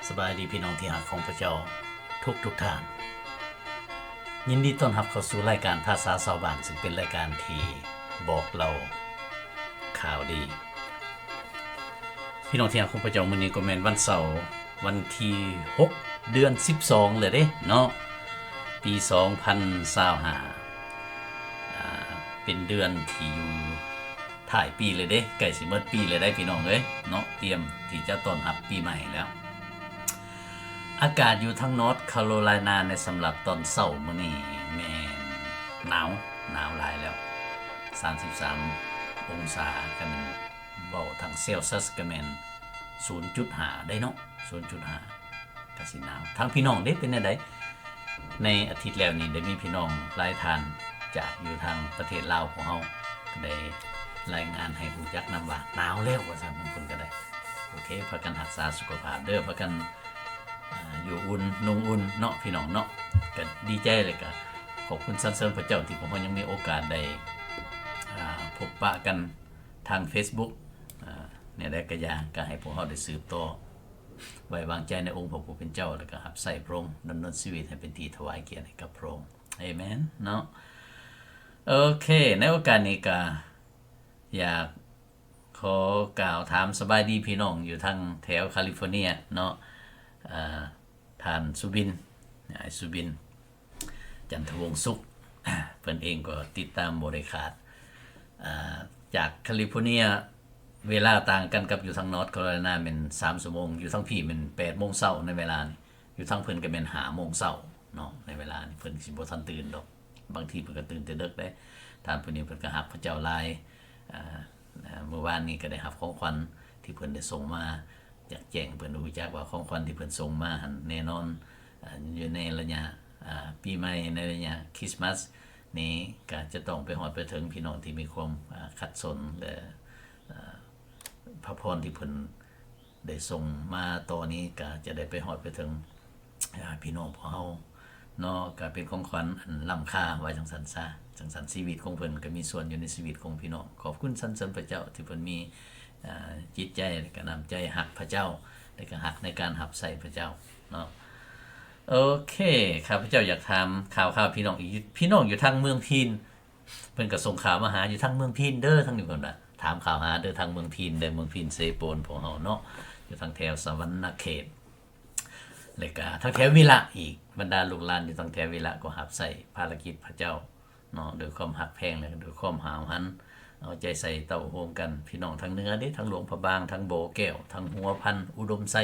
ສະບາຍດີພີ່ນ້ອງທີ່ຮັກຂອງພະເຈົ້າທຸກໆທ່ານ. ຍິນດີຕ້ອນຮັບເຂົ້າສູ່ລາຍການພາສາຊາວບ້ານ, ຊຶ່ງເປັນລາຍການທີ່ບອກເລົ່າຂ່າວດີ. ພີ່ນ້ອງທີ່ຮັກຂອງພະເຈົ້າ, ມື້ນີ້ກໍແມ່ນວັນເສົາ ວັນທີຫົກ ເດືອນສິບສອງແລ້ວເດ້ເນາະ, ປີສອງພັນຊາວຫ້າ ອາ ເປັນເດືອນທີ່ຢູ່ທ້າຍປີແລ້ວເດ້, ໃກ້ຊິໝົດປີແລ້ວໄດ໋ພີ່ນ້ອງເອີຍເນາະ, ຕຽມທີ່ຈະຕ້ອນຮັບປີໃໝ່ແລ້ວ. ອາກາດຢູ່ທາງ North Carolina ໃນສຳລັບຕອນເຊົ້າມື້ນີ້ແມ່ນໜາວ, ໜາວຫຼາຍແລ້ວ, ສາມສິບສາມອົງສາ, ຄັນແມ່ນເວົ້າທາງ Celsius ກໍແມ່ນສູນຈຸດຫ້າໄດ໋ເນາະ, ສູນຈຸດຫ້າ ກະຊິໜາວ. ທາງພີ່ນ້ອງເດ້ ເປັນແນວໃດ? ໃນອາທິດແລ້ວນີ້ ໄດ້ມີພີ່ນ້ອງຫຼາຍທ່ານຈາກຢູ່ທາງປະເທດລາວຂອງເຮົາ ກໍໄດ້ລາຍງານໃຫ້ຮູ້ຈັກນຳວ່າ ໜາວແລ້ວວ່າຊັ້ນ, ບາງຄົນກໍໄດ້. ໂອເຄ, ພາກັນຮັກສາສຸຂະພາບເດີ້, ພາກັນ ອາ ຢູ່ອຸ່ນນຸ່ງອຸ່ນເນາະ ພີ່ນ້ອງເນາະ. ກໍດີໃຈ ແລະ ກໍຂອບຄຸນສັນເສີນພະເຈົ້າ ທີ່ພວກເຮົາຍັງມີໂອກາດໄດ້ ອາ ພົບປະກັນທາງ Facebook ອາ ແນວໃດກໍຢ່າ, ກໍໃຫ້ພວກເຮົາໄດ້ສືບຕໍ່ ໄວ້ວາງໃຈໃນອົງພະຜູ້ເປັນເຈົ້າ ແລ້ວກໍຮັບໃຊ້ພະອົງ, ດຳເນີນຊີວິດໃຫ້ເປັນທີ່ຖວາຍກຽດໃຫ້ກັບພະອົງ. ເອເມນເນາະ. ໂອເຄ, ໃນໂອກາດນີ້ກໍຢາກຂໍກ່າວຖາມສະບາຍດີພີ່ນ້ອງຢູ່ທາງແຖວຄາລິຟໍເນຍເນາະ, ອາ ທ່ານສຸບິນ, ອ້າຍສຸບິນ ຈັນທະວົງສຸກ, ເພິ່ນເອງກໍຕິດຕາມບໍ່ໄດ້ຂາດ. ອາ ຈາກຄາລິຟໍເນຍ ເວລາຕ່າງກັນກັບຢູ່ທາງ North Carolina ແມ່ນສາມຊົ່ວໂມງ, ຢູ່ທາງພີ້ແມ່ນແປດໂມງເຊົ້າໃນເວລານີ້, ຢູ່ທາງເພິ່ນກໍແມ່ນຫ້າໂມງເຊົ້າເນາະ. ໃນເວລານີ້ເພິ່ນຊິບໍ່ທັນຕື່ນດອກ, ບາງທີເພິ່ນກໍຕື່ນແຕ່ເດິກເດ້. ທ່ານຜູ້ນີ້ເພິ່ນກໍຮັກພະເຈົ້າຫຼາຍ, ອາ ອາ ມື້ວານນີ້ກໍໄດ້ຮັບຂອງຂວັນທີ່ເພິ່ນໄດ້ສົ່ງມາ, ຢາກແຈ້ງໃຫ້ເພິ່ນຮູ້ຈັກວ່າຂອງຂວັນທີ່ເພິ່ນສົ່ງມາຫັ້ນ ແນ່ນອນ ອາ ຢູ່ໃນໄລຍະ ອາ ປີໃໝ່, ໃນໄລຍະຄຣິສມາສນີ້ ກໍຈະຕ້ອງໄປຮອດໄປເຖິງພີ່ນ້ອງທີ່ມີຄວາມ ອາ ຂັດສົນ ແລະ ອາ ພະພອນທີ່ເພິ່ນໄດ້ສົ່ງມາຕໍ່ນີ້ ກໍຈະໄດ້ໄປຮອດໄປເຖິງ ອາ ພີ່ນ້ອງພວກເຮົາເນາະ. ກໍເປັນຂອງຂວັນອັນລ້ຳຄ່າ ວ່າຈັ່ງຊັ້ນຊະ, ຈັ່ງຊັ້ນຊີວິດຂອງເພິ່ນກໍມີສ່ວນຢູ່ໃນຊີວິດຂອງພີ່ນ້ອງ. ຂອບຄຸນສັນເສີນພະເຈົ້າທີ່ເພິ່ນມີ ອາ ຈິດໃຈ ແລະ ກໍນ້ຳໃຈຮັກພະເຈົ້າ ແລະ ກໍຮັກໃນການຮັບໃຊ້ພະເຈົ້າເນາະ. ໂອເຄ, ຂ້າພະເຈົ້າຢາກຖາມຂ່າວໆ ພີ່ນ້ອງອີກ, ພີ່ນ້ອງຢູ່ທາງເມືອງພີນ, ເພິ່ນກໍສົ່ງຂ່າວມາຫາຢູ່ທາງເມືອງພີນເດີ, ທາງນີ້ເພິ່ນວ່າຖາມຂ່າວຫາເດີ, ທາງເມືອງພີນເດີ, ເມືອງພີນເຊໂປນພວກເຮົາເນາະ, ຢູ່ທາງແຖວສະຫວັນນະເຂດ ແລະກະທາງແຖວວິລະອີກ, ບັນດາລູກຫຼານຢູ່ທາງແຖວວິລະກໍຮັບໃຊ້ພາລະກິດພະເຈົ້າເນາະ ດ້ວຍຄວາມຮັກແພງ ແລະ ດ້ວຍຄວາມຫ້າວຫັນເອົາໃຈໃສ່ເຕົ້າໂຮມກັນ. ພີ່ນ້ອງທາງເໜືອເດ້, ທາງຫຼວງພະບາງ, ທາງບໍ່ແກ້ວ, ທາງຫົວພັນ, ອຸດົມໄຊ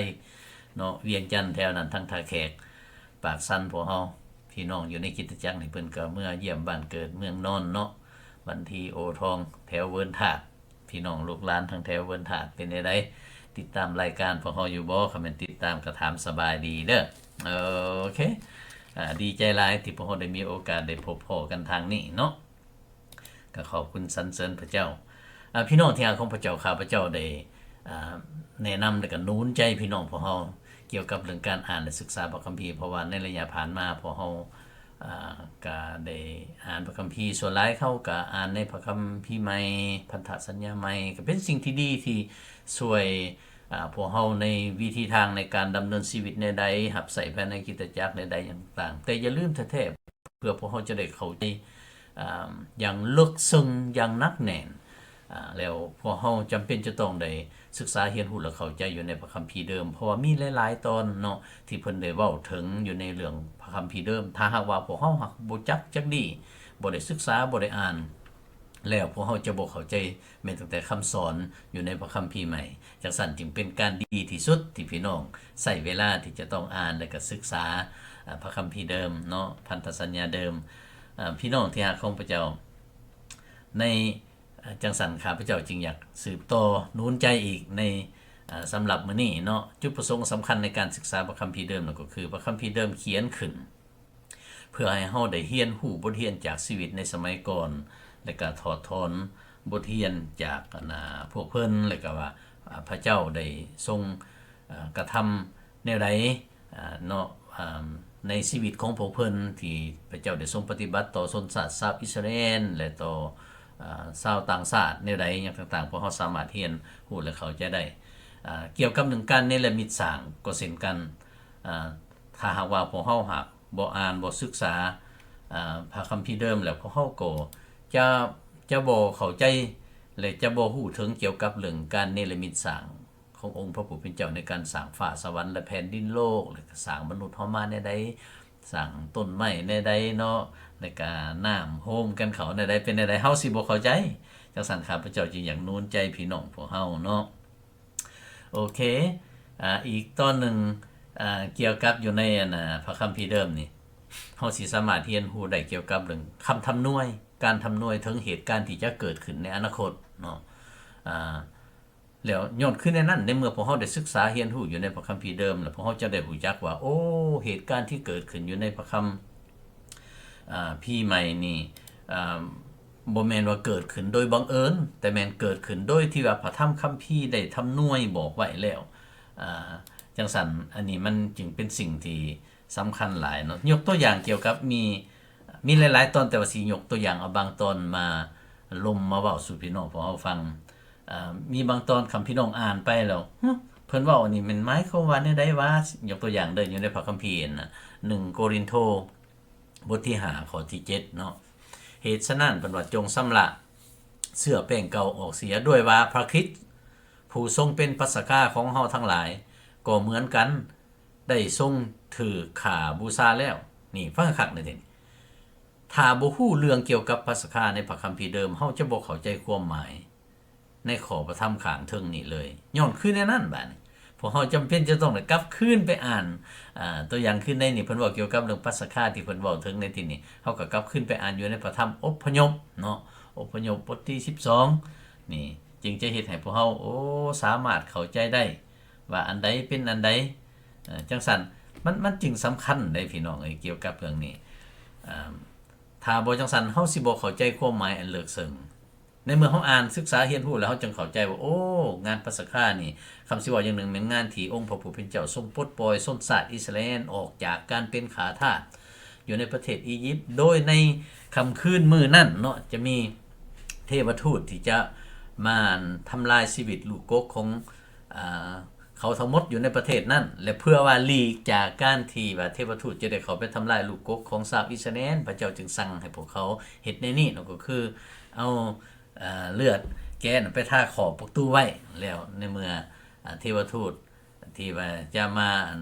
ເນາະ, ວຽງຈັນແຖວນັ້ນ, ທາງທ່າແຂກ, ປາກຊັນ ພວກເຮົາ ພີ່ນ້ອງຢູ່ໃນຄຣິສຕະຈັກນີ້ ເພິ່ນກໍເມືອຢ້ຽມບ້ານເກີດເມືອງນອນເນາະ, ວັນທີໂອທອງ ແຖວເວີນທາດ. ພີ່ນ້ອງລູກຫຼານທາງແຖວເວີນທາດເປັນແນວໃດ? ຕິດຕາມລາຍການພວກເຮົາຢູ່ບໍ່? ຄັນແມ່ນຕິດຕາມກໍຖາມສະບາຍດີເດີ. ໂອເຄ, ອາ, ດີໃຈຫຼາຍທີ່ພວກເຮົາໄດ້ມີໂອກາດໄດ້ພົບພໍ້ກັນທາງນີ້ເນາະ, ກໍຂອບຄຸນສັນເສີນພະເຈົ້າ. ອາ, ພີ່ນ້ອງທີ່ຮັກຂອງພະເຈົ້າ, ຂ້າພະເຈົ້າໄດ້, ອາ, ແນະນຳ ແລະ ກໍໜູນໃຈພີ່ນ້ອງພວກເຮົາກ່ຽວກັບເລື່ອງການອ່ານ ແລະ ສຶກສາພະຄຳພີ, ເພາະວ່າໃນໄລຍະຜ່ານມາພວກເຮົາ ອາ ກະໄດ້ອ່ານພະຄຳພີ, ສ່ວນຫຼາຍເຂົາກະອ່ານໃນພະຄຳພີໃໝ່, ພັນທະສັນຍາໃໝ່, ກະເປັນສິ່ງທີ່ດີທີ່ຊ່ວຍ, ອາ, ພວກເຮົາໃນວິທີທາງໃນການດຳເນີນຊີວິດແນວໃດ, ຮັບໃຊ້ພາຍໃນຄຣິສຕະຈັກແນວໃດ, ຫຍັງຕ່າງ. ແຕ່ຢ່າລືມແທ້ໆ, ເພື່ອພວກເຮົາຈະໄດ້ເຂົ້າໃຈ, ອາ, ຢ່າງເລິກເຊິ່ງ, ຢ່າງໜັກແໜ້ນ, ອາ, ແລ້ວພວກເຮົາຈຳເປັນຈະຕ້ອງໄດ້ສຶກສາຮຽນຮູ້ ແລະ ເຂົ້າໃຈຢູ່ໃນພະຄຳພີເດີມ, ເພາະວ່າມີຫຼາຍໆຕອນເນາະ ທີ່ເພິ່ນໄດ້ເວົ້າເຖິງຢູ່ໃນເລື່ອງພະຄຳພີເດີມ. ຖ້າຫາກວ່າພວກເຮົາຫາກບໍ່ຈັກຈັກດີ, ບໍ່ໄດ້ສຶກສາ, ບໍ່ໄດ້ອ່ານ, ແລ້ວພວກເຮົາຈະບໍ່ເຂົ້າໃຈແມ້ແຕ່ແຕ່ຄຳສອນຢູ່ໃນພະຄຳພີໃໝ່. ຈັ່ງຊັ້ນຈຶ່ງເປັນການດີທີ່ສຸດທີ່ພີ່ນ້ອງໃຊ້ເວລາທີ່ຈະຕ້ອງອ່ານ ແລະ ກະສຶກສາ, ອາ, ພະຄຳພີເດີມເນາະ, ພັນທະສັນຍາເດີມ. ອາ, ພີ່ນ້ອງທີ່ຮັກຂອງພະເຈົ້າ, ໃນ ອາ, ຈັ່ງຊັ້ນ ຂ້າພະເຈົ້າຈຶ່ງຢາກສືບຕໍ່ໜູນໃຈອີກໃນ, ອາ, ສຳລັບມື້ນີ້ເນາະ. ຈຸດປະສົງສຳຄັນໃນການສຶກສາພະຄຳພີເດີມນັ້ນກໍຄື ພະຄຳພີເດີມຂຽນຂຶ້ນເພື່ອໃຫ້ເຮົາໄດ້ຮຽນຮູ້ບົດຮຽນຈາກຊີວິດໃນສະໄໝກ່ອນ ແລະ ກະຖອດຖອນບົດຮຽນຈາກ ອັນນ່າ ພວກເພິ່ນ ແລະ ກະວ່າ ອາ, ພະເຈົ້າໄດ້ຊົງ, ອາ, ກະທຳແນວໃດ ອາ ເນາະ, ອາ ໃນຊີວິດຂອງພວກເພິ່ນທີ່ພະເຈົ້າໄດ້ຊົງປະຕິບັດຕໍ່ຊົນຊາດຊາວອິດສະຣາເອນ ແລະ ຕໍ່, ອາ, ຊາວຕ່າງຊາດແນວໃດ ຫຍັງຕ່າງໆ ພວກເຮົາສາມາດຮຽນຮູ້ ແລະ ເຂົ້າໃຈໄດ້. ອາ ກ່ຽວກັບເລື່ອງການເນລະມິດສ້າງກໍເຊັ່ນກັນ. ອາ ຖ້າຫາກວ່າພວກເຮົາຫາກບໍ່ອ່ານ ບໍ່ສຶກສາ ອາ ພະຄຳພີເດີມແລ້ວ ພວກເຮົາກໍຈະ ຈະບໍ່ເຂົ້າໃຈ ແລະ ຈະບໍ່ຮູ້ເຖິງກ່ຽວກັບເລື່ອງການເນລະມິດສ້າງຂອງອົງພະຜູ້ເປັນເຈົ້າ ໃນການສ້າງຟ້າສະຫວັນ ແລະ ແຜ່ນດິນໂລກ ແລະ ກະສ້າງມະນຸດເຮົາມາແນວໃດ, ສ້າງຕົ້ນໄມ້ແນວໃດເນາະ, ແລະກະນ້ຳໂຮມກັນເຂົ້າແນວໃດ ເປັນແນວໃດ ເຮົາຊິບໍ່ເຂົ້າໃຈ. ຈັ່ງຊັ້ນ ຂ້າພະເຈົ້າຈຶ່ງຢາກໜູນໃຈພີ່ນ້ອງພວກເຮົາເນາະ. ໂອເຄ ອາ ອີກຕອນໜຶ່ງ ອາ ກ່ຽວກັບຢູ່ໃນ ອັນ ອາ ພະຄຳພີເດີມນີ້ ເຮົາຊິສາມາດຮຽນຮູ້ໄດ້ກ່ຽວກັບເລື່ອງຄຳທຳນວຍ, ການທຳນວຍເຖິງເຫດການທີ່ຈະເກີດຂຶ້ນໃນອະນາຄົດເນາະ. ອາ ແລ້ວຍ້ອນຄືແນວນັ້ນ ໃນເມື່ອພວກເຮົາໄດ້ສຶກສາຮຽນຮູ້ຢູ່ໃນພະຄຳພີເດີມ ແລ້ວພວກເຮົາຈະໄດ້ຮູ້ຈັກວ່າ ໂອ້ ເຫດການທີ່ເກີດຂຶ້ນຢູ່ໃນພະຄຳ ອາ ພີໃໝ່ນີ້ ອາ ບໍ່ແມ່ນວ່າເກີດຂຶ້ນໂດຍບັງເອີນ, ແຕ່ແມ່ນເກີດຂຶ້ນໂດຍທີ່ວ່າພະທຳຄຳພີໄດ້ທຳນວຍບອກໄວ້ແລ້ວ. ອາ ຈັ່ງຊັ້ນ ອັນນີ້ມັນຈຶ່ງເປັນສິ່ງທີ່ ສຳຄັນຫຼາຍເນາະ. ຍົກຕົວຢ່າງກ່ຽວກັບ ມີ ມີຫຼາຍໆຕອນ ແຕ່ວ່າຊິຍົກຕົວຢ່າງເອົາບາງຕອນມາລົມມາເວົ້າສູ່ພີ່ນ້ອງພວກເຮົາຟັງ. ເອີ ມີບາງຕອນ ຄັນພີ່ນ້ອງອ່ານໄປແລ້ວ ຫຶ ເພິ່ນເວົ້າອັນນີ້ແມ່ນໝາຍຄວາມວ່າແນວໃດຫວາ? ຍົກຕົວຢ່າງເດີ ຢູ່ໃນພະຄຳພີນະ ໜຶ່ງໂກລິນໂທ ບົດທີຫ້າ ຂໍ້ທີເຈັດເນາະ. ເຫດສະນັ້ນ ເພິ່ນວ່າ ຈົ່ງຊຳລະເຊື້ອແປ້ງເກົ່າອອກເສຍ ດ້ວຍວ່າພະຄຣິດ ຜູ້ຊົງເປັນປັດສະຄາຂອງເຮົາທັງຫຼາຍ ກໍເໝືອນກັນ ໄດ້ຊົງຖືກຂ້າບູຊາແລ້ວ. ນີ້ ຟັງຄັກໆ ນີ້ຕິ ຖ້າບໍ່ຮູ້ເລື່ອງກ່ຽວກັບປັດສະຄາໃນພະຄຳພີເດີມ ເຮົາຈະບໍ່ເຂົ້າໃຈຄວາມໝາຍໃນຂໍ້ພະທຳຂ້າງເທິງນີ້ເລີຍ. ຍ້ອນຄືແນວນັ້ນ ບາດນີ້ ພວກເຮົາຈຳເປັນຈະຕ້ອງໄດ້ກັບຄືນໄປອ່ານ ອາ ຕົວຢ່າງຄືໃນນີ້ ເພິ່ນເວົ້າກ່ຽວກັບເລື່ອງປັດສະຄາທີ່ເພິ່ນເວົ້າເຖິງໃນທີ່ນີ້ ເຮົາກໍກັບຄືນໄປອ່ານຢູ່ໃນພະທຳອົບພະຍົບເນາະ, ອົບພະຍົບບົດທີສິບສອງ ນີ້ ຈຶ່ງຈະເຮັດໃຫ້ພວກເຮົາ ໂອ້ ສາມາດເຂົ້າໃຈໄດ້ວ່າອັນໃດເປັນອັນໃດ. ເອີ ຈັ່ງຊັ້ນ ມັນ ມັນຈຶ່ງສຳຄັນເດ້ພີ່ນ້ອງເອີຍ ກ່ຽວກັບເລື່ອງນີ້. ເອີ ຖ້າບໍ່ຈັ່ງຊັ້ນ ເຮົາຊິບໍ່ເຂົ້າໃຈຄວາມໝາຍອັນເລິກເຊິ່ງ. ໃນເມື່ອເຮົາອ່ານສຶກສາຮຽນຮູ້ແລ້ວ ເຮົາຈຶ່ງເຂົ້າໃຈວ່າ ໂອ້ ງານປັດສະຄານີ້ ຄຳຊິເວົ້າຢ່າງໜຶ່ງ ແມ່ນງານທີ່ອົງພະຜູ້ເປັນເຈົ້າຊົງປົດປ່ອຍຊົນຊາດອິດສະຣາແອນອອກຈາກການເປັນຂ້າທາດ ຢູ່ໃນປະເທດອີຢິບ ໂດຍໃນຄ່ຳຄືນມື້ນັ້ນເນາະ ຈະມີເທວະທູດທີ່ຈະມາ ອັນ ທຳລາຍຊີວິດລູກກົກຂອງ ອາ ເຂົາທັງໝົດຢູ່ໃນປະເທດນັ້ນ ແລະ ເພື່ອວ່າຫຼີກຈາກການທີ່ວ່າເທວະທູດຈະໄດ້ເຂົ້າໄປທຳລາຍລູກກົກຂອງຊາວອິດສະຣາແອນ ພະເຈົ້າຈຶ່ງສັ່ງໃຫ້ພວກເຂົາເຮັດແນວນີ້ເນາະ ກໍຄືເອົາ ອາ ເລືອດແກະນັ້ນໄປທາຂອບປະຕູໄວ້. ແລ້ວໃນເມື່ອ ອາ ເທວະທູດ ທີ່ວ່າຈະມາ ອັນ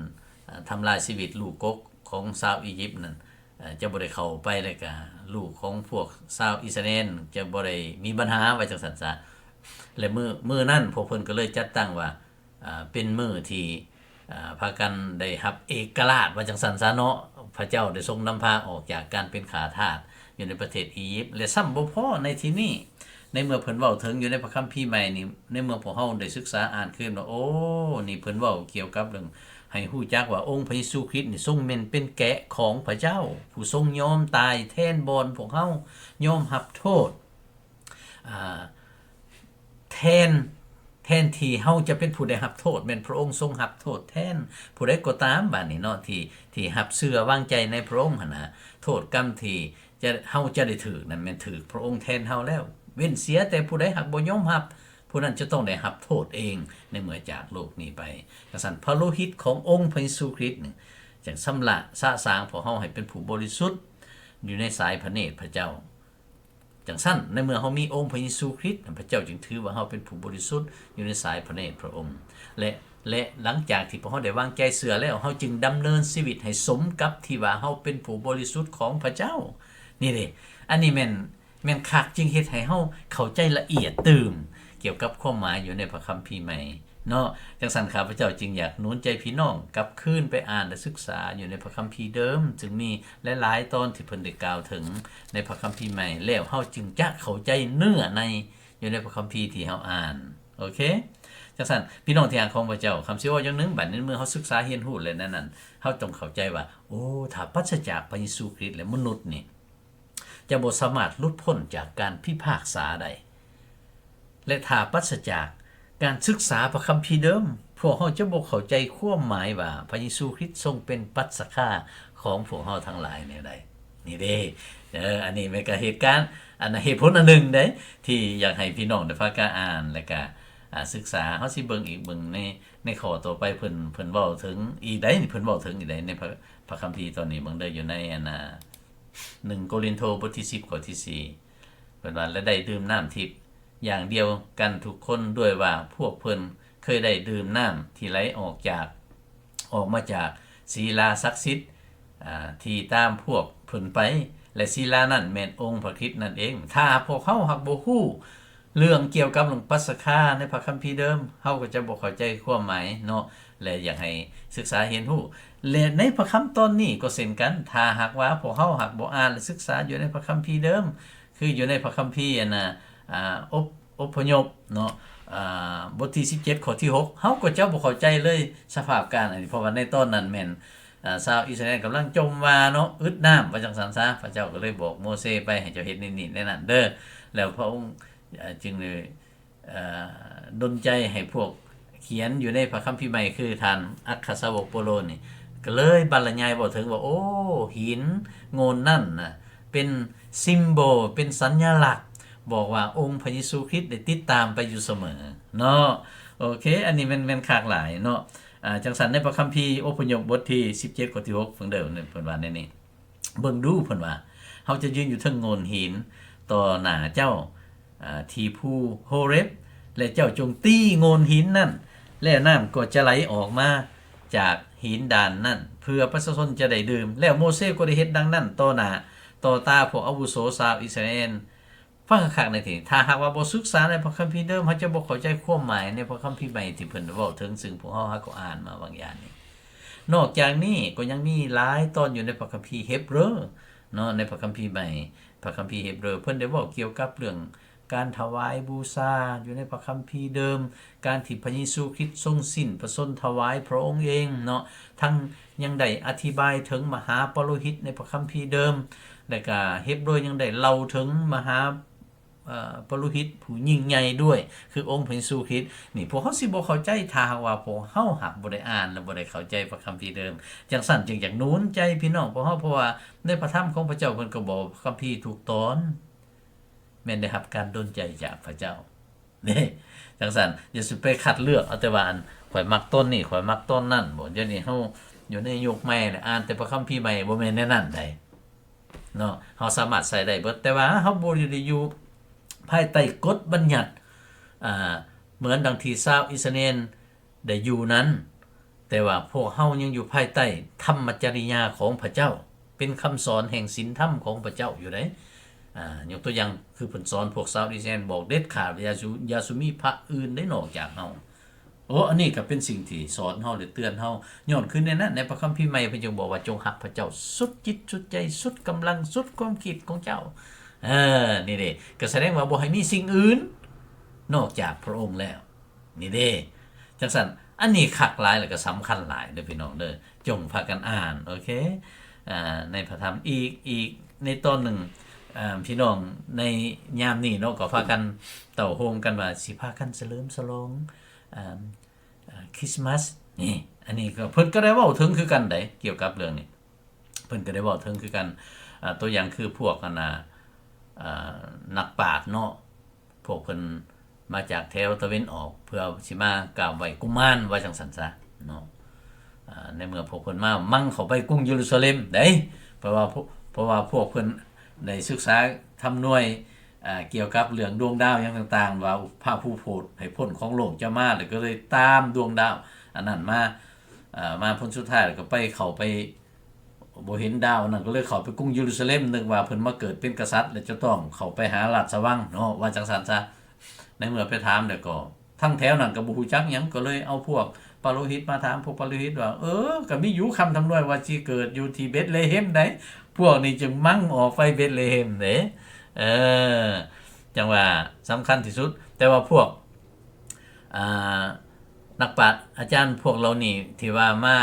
ອາ ທຳລາຍຊີວິດລູກກົກຂອງຊາວອີຢິບນັ້ນ ອາ ຈະບໍ່ໄດ້ເຂົ້າໄປ ແລ້ວກະລູກຂອງພວກຊາວອິດສະຣາແອນຈະບໍ່ໄດ້ມີບັນຫາ ວ່າຈັ່ງຊັ້ນຊະ. ແລະ ມື້ ມື້ນັ້ນພວກເພິ່ນກໍເລີຍຈັດຕັ້ງວ່າ ອາ ເປັນມື້ທີ່ ອາ ພາກັນໄດ້ຮັບເອກະລາດ ວ່າຈັ່ງຊັ້ນຊະເນາະ, ພະເຈົ້າໄດ້ຊົງນຳພາອອກຈາກການເປັນຂ້າທາດຢູ່ໃນປະເທດອີຢິບ. ແລະ ຊ້ຳບໍ່ພໍໃນທີ່ນີ້ ໃນເມື່ອເພິ່ນເວົ້າເຖິງຢູ່ໃນພະຄຳພີໃໝ່ນີ້ ໃນເມື່ອພວກເຮົາໄດ້ສຶກສາອ່ານຄືນວ່າ ໂອ້ ນີ້ເພິ່ນເວົ້າກ່ຽວກັບເລື່ອງໃຫ້ຮູ້ຈັກວ່າອົງພະເຢຊູຄຣິດນີ້ຊົງແມ່ນເປັນແກະຂອງພະເຈົ້າ ຜູ້ຊົງຍອມຕາຍແທນບ່ອນພວກເຮົາ, ຍອມຮັບໂທດ ອາ ແທນ ແທນທີ່ເຮົາຈະເປັນຜູ້ໄດ້ຮັບໂທດ ແມ່ນພະອົງຊົງຮັບໂທດແທນ. ຜູ້ໃດກໍຕາມບາດນີ້ເນາະ ທີ່ ທີ່ຮັບເຊື່ອວາງໃຈໃນພະອົງຫັ້ນນະ ໂທດກຳທີ່ຈະ ເຮົາຈະໄດ້ຖືກນັ້ນ ແມ່ນຖືກພະອົງແທນເຮົາແລ້ວ. ເວັ້ນເສຍແຕ່ຜູ້ໃດຫາກບໍ່ຍອມຮັບ ຜູ້ນັ້ນຈະຕ້ອງໄດ້ຮັບໂທດເອງ ໃນເມື່ອຈາກໂລກນີ້ໄປ. ຈັ່ງຊັ້ນ ພະໂລຫິດຂອງອົງພະເຢຊູຄຣິດນີ້ ຈັ່ງຊຳລະສະສາງພວກເຮົາໃຫ້ເປັນຜູ້ບໍລິສຸດ ຢູ່ໃນສາຍພະເນດພະເຈົ້າ. ຈັ່ງຊັ້ນ ໃນເມື່ອເຮົາມີອົງພະເຢຊູຄຣິດ ພະເຈົ້າຈຶ່ງຖືວ່າເຮົາເປັນຜູ້ບໍລິສຸດຢູ່ໃນສາຍພະເນດພະອົງ ແລະ ແລະ ຫຼັງຈາກທີ່ພວກເຮົາໄດ້ວາງໃຈເຊື່ອແລ້ວ ເຮົາຈຶ່ງດຳເນີນຊີວິດໃຫ້ສົມກັບທີ່ວ່າເຮົາເປັນຜູ້ບໍລິສຸດຂອງພະເຈົ້າ. ນີ້ເດ້ ອັນນີ້ແມ່ນ ແມ່ນຄັກ ຈຶ່ງເຮັດໃຫ້ເຮົາເຂົ້າໃຈລະອຽດຕື່ມກ່ຽວກັບຄວາມໝາຍຢູ່ໃນພະຄຳພີໃໝ່ ເນາະ. ຈັ່ງຊັ້ນ ຂ້າພະເຈົ້າຈຶ່ງຢາກໜູນໃຈພີ່ນ້ອງກັບຄືນໄປອ່ານ ແລະ ສຶກສາຢູ່ໃນພະຄຳພີເດີມ ຊຶ່ງມີຫຼາຍໆຕອນທີ່ເພິ່ນໄດ້ກ່າວເຖິງໃນພະຄຳພີໃໝ່ ແລ້ວເຮົາຈຶ່ງຈະເຂົ້າໃຈເນື້ອໃນຢູ່ໃນພະຄຳພີທີ່ເຮົາອ່ານ. ໂອເຄ ຈັ່ງຊັ້ນ ພີ່ນ້ອງທີ່ຮັກຂອງພະເຈົ້າ, ຄຳຊິເວົ້າຢ່າງໜຶ່ງ, ບັດນີ້ເມື່ອເຮົາສຶກສາຮຽນຮູ້ແລ້ວນັ້ນ ເຮົາຕ້ອງເຂົ້າໃຈວ່າ ໂອ້ ຖ້າປາສະຈາກພະເຢຊູຄຣິດແລ້ວ ມະນຸດນີ້ ຈະບໍ່ສາມາດຫຼຸດພົ້ນຈາກການພິພາກສາໄດ້ ແລະ ຖ້າປາສະຈາກການສຶກສາພະຄຳພີເດີມ, ພວກເຮົາຈະບໍ່ເຂົ້າໃຈຄວາມໝາຍວ່າພະເຢຊູຄຣິດຊົງເປັນປັດສະຄາຂອງພວກເຮົາທັງຫຼາຍແນວໃດ. ນີ້ເດ້ ເອີ ອັນນີ້ແມ່ນກະເຫດການ ອັນ ເຫດຜົນອັນໜຶ່ງເດ້ ທີ່ຢາກໃຫ້ພີ່ນ້ອງໄດ້ພາກັນອ່ານ ແລະກະ ອ່າ ສຶກສາ ເຮົາຊິເບິ່ງອີກ ເບິ່ງໃນ ໃນຂໍ້ຕໍ່ໄປ ເພິ່ນ ເພິ່ນເວົ້າເຖິງອີກໃດ໋ນີ້ ເພິ່ນເວົ້າເຖິງອີກໃດ໋ໃນພະ ພະຄຳພີຕອນນີ້ ເບິ່ງເດີ ຢູ່ໃນ ອັນ ອ່າ ໜຶ່ງໂກລິນໂທ ບົດທີສິບ ຂໍ້ທີສີ່ ເພິ່ນວ່າ ແລະ ໄດ້ດື່ມນ້ຳທິບຢ່າງດຽວກັນທຸກຄົນ ດ້ວຍວ່າພວກເພິ່ນເຄີຍໄດ້ດື່ມນ້ຳທີ່ໄຫຼອອກຈາກ ອອກມາຈາກສີລາສັກສິດ ອ່າ ທີ່ຕາມພວກເພິ່ນໄປ ແລະ ສີລານັ້ນແມ່ນອົງພະຄຣິດນັ້ນເອງ. ຖ້າພວກເຮົາຫາກບໍ່ຮູ້ເລື່ອງກ່ຽວກັບເລື່ອງປັດສະຄາໃນພະຄຳພີເດີມ, ເຮົາກໍຈະບໍ່ເຂົ້າໃຈຄວາມໝາຍເນາະ ແລະ ຢາກໃຫ້ສຶກສາຮຽນຮູ້. ແລະ ໃນພະຄຳຕອນນີ້ກໍເຊັ່ນກັນ, ຖ້າຫາກວ່າພວກເຮົາຫາກບໍ່ອ່ານ ແລະ ສຶກສາຢູ່ໃນພະຄຳພີເດີມ, ຄືຢູ່ໃນພະຄຳພີ ອັນນ່າ ອ່າ ອົບ ອົບພະຍົບເນາະ ອ່າ ບົດທີສິບເຈັດ ຂໍ້ທີຫົກ ເຮົາກໍຈະບໍ່ເຂົ້າໃຈເລີຍສະພາບການອັນນີ້ ເພາະວ່າໃນຕອນນັ້ນແມ່ນ ອ່າ ຊາວອິດສະຣາເອນກຳລັງຈົ່ມວ່າເນາະ ອຶດນ້ຳ ວ່າຈັ່ງຊັ້ນຊະ. ພະເຈົ້າກໍເລີຍບອກໂມເຊໄປ ໃຫ້ເຈົ້າເຮັດນີ້ໆແນວນັ້ນເດີ ແລ້ວພະອົງ ເອີ ຈຶ່ງໄດ້ ເອີ ດົນໃຈໃຫ້ພວກຂຽນຢູ່ໃນພະຄຳພີໃໝ່ ຄືທ່ານອັກຄະສາວົກໂປໂລນີ້ ກໍເລີຍບັນລະຍາຍເວົ້າເຖິງວ່າ ໂອ້ ຫີນໂງ່ນນັ້ນນະ ເປັນຊິມໂບ ເປັນສັນຍາລັກ ບອກວ່າອົງພະເຢຊູຄຣິດໄດ້ຕິດຕາມໄປຢູ່ສະເໝີເນາະ. ໂອເຄ ອັນນີ້ແມ່ນ ແມ່ນຄັກຫຼາຍເນາະ. ອ່າ ຈັ່ງຊັ້ນໃນພະຄຳພີອົບພະຍົບບົດທີສິບເຈັດ ຂໍ້ທີຫົກ ເບິ່ງເດີ ເພິ່ນວ່າແນວນີ້ ເບິ່ງດູ ເພິ່ນວ່າ ເຮົາຈະຢືນຢູ່ເທິງໂງ່ນຫີນຕໍ່ໜ້າເຈົ້າ ອ່າ ທີ່ພູໂຮເຣບ ແລະ ເຈົ້າຈົ່ງຕີໂງ່ນຫີນນັ້ນ ແລ້ວນ້ຳກໍຈະໄຫຼອອກມາຈາກຫີນດ່ານນັ້ນ ເພື່ອປະຊາຊົນຈະໄດ້ດື່ມ. ແລ້ວໂມເຊກໍໄດ້ເຮັດດັ່ງນັ້ນຕໍ່ໜ້າຕໍ່ຕາພວກອາວຸໂສຊາວອິດສະຣາເອນ. ຟັງຄັກໆໃນທີ່ນີ້ ຖ້າຫາກວ່າບໍ່ສຶກສາໃນພະຄຳພີເດີມ, ເຮົາຈະບໍ່ເຂົ້າໃຈຄວາມໝາຍໃນພະຄຳພີໃໝ່ທີ່ເພິ່ນເວົ້າເຖິງ, ຊຶ່ງພວກເຮົາຫາກໍອ່ານມາບາງຢ່າງນີ້. ນອກຈາກນີ້ກໍຍັງມີຫຼາຍຕອນຢູ່ໃນພະຄຳພີເຮັບເຣີເນາະ, ໃນພະຄຳພີໃໝ່, ພະຄຳພີເຮັບເຣີ ເພິ່ນໄດ້ເວົ້າກ່ຽວກັບເລື່ອງ ການຖວາຍບູຊາຢູ່ໃນພະຄຳພີເດີມ, ການທີ່ພະເຢຊູຄຣິດຊົງສິ້ນພະຊົນຖວາຍພະອົງເອງເນາະ, ທັງຍັງໄດ້ອະທິບາຍເຖິງມະຫາປະໂລຫິດໃນພະຄຳພີເດີມ, ແລະກະເຮັບເຣີຍັງໄດ້ເລົ່າເຖິງມະຫາ ເອີ ປະໂລຫິດຜູ້ຍິ່ງໃຫຍ່ດ້ວຍ ຄືອົງພະເຢຊູຄຣິດ. ນີ້ພວກເຮົາຊິບໍ່ເຂົ້າໃຈ ຖ້າຫາກວ່າພວກເຮົາຫາກບໍ່ໄດ້ອ່ານ ແລະ ບໍ່ໄດ້ເຂົ້າໃຈພະຄຳພີເດີມ. ຈັ່ງຊັ້ນຈຶ່ງຢາກໜູນໃຈພີ່ນ້ອງພວກເຮົາ, ເພາະວ່າໃນພະທຳຂອງພະເຈົ້າເພິ່ນກໍບອກວ່າພະຄຳພີທຸກຕອນ ແມ່ນໄດ້ຮັບການດົນໃຈຈາກພະເຈົ້າເດ້. ຈັ່ງຊັ້ນຢ່າຊິໄປຄັດເລືອກເອົາແຕ່ວ່າ ອັນ ຂ້ອຍມັກຕອນນີ້ ຂ້ອຍມັກຕອນນັ້ນບໍ. ດຽວນີ້ເຮົາຢູ່ໃນຍຸກໃໝ່ແຫຼະ ອ່ານແຕ່ພະຄຳພີໃໝ່, ບໍ່ແມ່ນແນວນັ້ນໃດເນາະ. ເຮົາສາມາດໃຊ້ໄດ້ເບິດ, ແຕ່ວ່າເຮົາບໍ່ໄດ້ຢູ່ພາຍໃຕ້ກົດບັນຍັດ ອ່າ ເໝືອນດັ່ງທີ່ຊາວອິດສະຣາເອນ ໄດ້ຢູ່ນັ້ນ, ແຕ່ວ່າພວກເຮົາຍັງຢູ່ພາຍໃຕ້ທຳມະຈະລິຍາຂອງພະເຈົ້າ, ເປັນຄຳສອນແຫ່ງສິນທຳຂອງພະເຈົ້າຢູ່ໃດ໋. ອ່າ ຍົກຕົວຢ່າງ ຄືເພິ່ນສອນພວກຊາວອິດສະຣາເອນ ບອກເດັດຂາດວ່າ ຢ່າສູ່ ຢ່າສູ່ມີພະອື່ນໄດ້ນອກຈາກເຮົາ. ໂອ້ ອັນນີ້ກໍເປັນສິ່ງທີ່ສອນເຮົາ ຫຼື ເຕືອນເຮົາ, ຍ້ອນຄືໃນນັ້ນ ໃນພະຄຳພີໃໝ່ເພິ່ນຈຶ່ງບອກວ່າ ຈົ່ງຮັກພະເຈົ້າສຸດຈິດສຸດໃຈ ສຸດກຳລັງ ສຸດຄວາມຄິດຂອງເຈົ້າ. ເອີ ນີ້ເດ້ ກໍສະແດງວ່າບໍ່ໃຫ້ມີສິ່ງອື່ນນອກຈາກພະອົງແລ້ວ. ນີ້ເດ້ ຈັ່ງຊັ້ນ ອັນນີ້ຄັກຫຼາຍ ແລະ ກໍສຳຄັນຫຼາຍເດີພີ່ນ້ອງເດີ, ຈົ່ງພາກັນອ່ານ ໂອເຄ ອ່າ ໃນພະທຳ. ອີກ ອີກໃນຕອນໜຶ່ງ ອ່າ ພີ່ນ້ອງໃນຍາມນີ້ເນາະ ກໍພາກັນເຕົ້າໂຮມກັນວ່າ ຊິພາກັນສະເຫຼີມສະຫຼອງ ອ່າ ອ່າ ຄຣິສມາສ ນີ້ ອັນນີ້ກໍ ເພິ່ນກໍໄດ້ເວົ້າເຖິງຄືກັນໃດ໋ ກ່ຽວກັບເລື່ອງນີ້. ເພິ່ນກໍໄດ້ເວົ້າເຖິງຄືກັນ ອ່າ ຕົວຢ່າງຄືພວກ ອັນນ່າ ອ່າ ນັກປາດເນາະ, ພວກເພິ່ນມາຈາກແຖວຕາເວັນອອກ ເພື່ອຊິມາກາບໄຫວ້ກຸມານ ວ່າຈັ່ງຊັ້ນຊະເນາະ. ອ່າ ໃນເມື່ອພວກເພິ່ນມາມັ່ງເຂົ້າໄປກຸງເຢຣູຊາເລັມໃດ໋, ເພາະວ່າ ເພາະວ່າພວກເພິ່ນໄດ້ສຶກສາທຳນວຍ ອ່າ ກ່ຽວກັບເລື່ອງດວງດາວຫຍັງຕ່າງໆ ວ່າພະຜູ້ໂຜດໃຫ້ພົ້ນຂອງໂລກຈະມາ ແລ້ວກໍເລີຍຕາມດວງດາວອັນນັ້ນມາ ເອີ ມາຜົນສຸດທ້າຍແລ້ວກໍໄປ ເຂົ້າໄປ ບໍ່ເຫັນດາວນັ້ນ ກໍເລີຍເຂົ້າໄປກຸງເຢຣູຊາເລັມ, ນຶກວ່າເພິ່ນມາເກີດເປັນກະສັດ ແລ້ວຈະຕ້ອງເຂົ້າໄປຫາລາຊະວັງເນາະ ວ່າຈັ່ງຊັ້ນຊະ. ໃນເມື່ອໄປຖາມແລ້ວກໍ ທັງແຖວນັ້ນກໍບໍ່ຮູ້ຈັກຫຍັງ, ກໍເລີຍເອົາພວກປະໂລຫິດມາຖາມ, ພວກປະໂລຫິດວ່າ ເອີ ກໍມີຢູ່ຄຳທຳນວຍວ່າຊິເກີດຢູ່ທີ່ເບັດເລເຮັມໃດ໋, ພວກນີ້ຈຶ່ງມັ່ງອອກໄປເບັດເລເຮັມເດ້. ເອີ ຈັ່ງວ່າສຳຄັນທີ່ສຸດ, ແຕ່ວ່າພວກ ອ່າ ນັກປາດອາຈານພວກເຫຼົ່ານີ້ທີ່ວ່າມາ